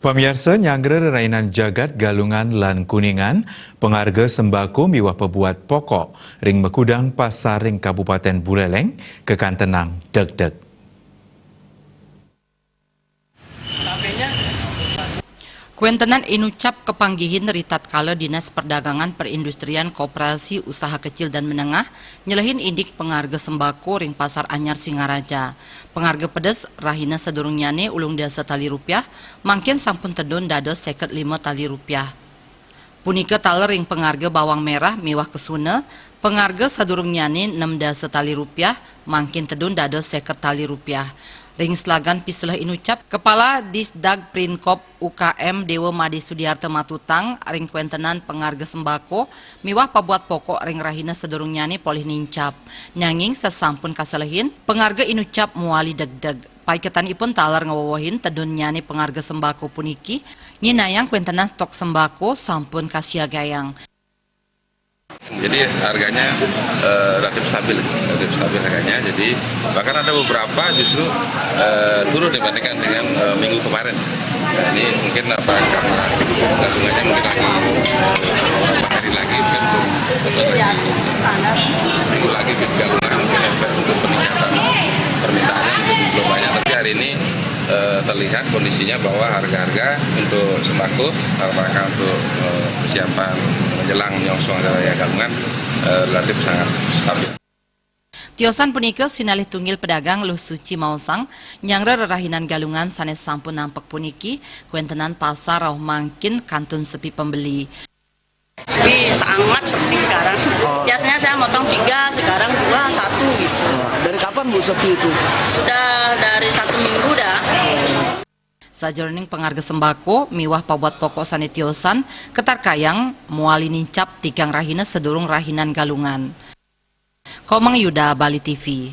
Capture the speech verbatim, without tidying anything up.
Pamiarsa, nyanggra rerainan jagat Galungan lan Kuningan, pangarga sembako miwah pabuat pokok ring makudang pasar ring Kabupaten Buleleng kakantenang degdeg. Kwentenan inucap kapanggihin ritatkala Dinas Perdagangan Perindustrian Koperasi Usaha Kecil dan Menengah nyelehin indik pangarga sembako ring Pasar Anyar Singaraja. Pangarga pedes rahina sadurungnyane ulung dasa tali rupiah, mangkin sampun tedun dados seket lima tali rupiah. Punika taler ring pangarga bawang merah miwah kesuna, pangarga sadurungnyane nem dasa tali rupiah, mangkin tedun dados seket tali rupiah. Ring selagan piseleh inucap, Kepala Disdag Prinkop U K M Dewa Made Sudiarta matutang ring kwentenan pangarga sembako miwah pabuat pokok ring rahina sadurungnyane polih nincap. Nanging sasampun kaselehin, pangarga inucap muali degdeg. Paiketanipun taler ngwewehin tedunnyane pangarga sembako puniki, nyinayang kwentenan stok sembako sampun kasiagayang. Jadi harganya eh, relatif stabil, relatif stabil harganya. Jadi bahkan ada beberapa justru eh, turun dibandingkan dengan eh, minggu kemarin. Nah, ini mungkin apa karena gabungannya mungkin lagi eh, beberapa hari lagi mungkin belum betul lagi minggu lagi gabungan mungkin efek untuk peningkatan permintaannya mungkin belum banyak. Tapi hari ini eh, terlihat kondisinya bahwa harga-harga untuk sembako dalam rangka untuk eh, persiapan menjelang menyongsong hari raya Galungan eh, relatif sangat stabil. Tiosan punika sinalih tunggil pedagang Luh Suci maosang, nyanggra rerahinan Galungan sane sampun nampek puniki, kwentenan pasar rauh mangkin kantun sepi pembeli. Sepi, sangat sepi sekarang. Biasanya saya motong tiga, sekarang dua, satu gitu. Dari kapan Bu sepi itu? Udah dari satu minggu dah. Sajeroning pangarga sembako miwah pabuat pokok sane tiosan, ketarkayang muali nincap tigang rahina sadurung rahinan Galungan. Komang Yuda, Bali T V.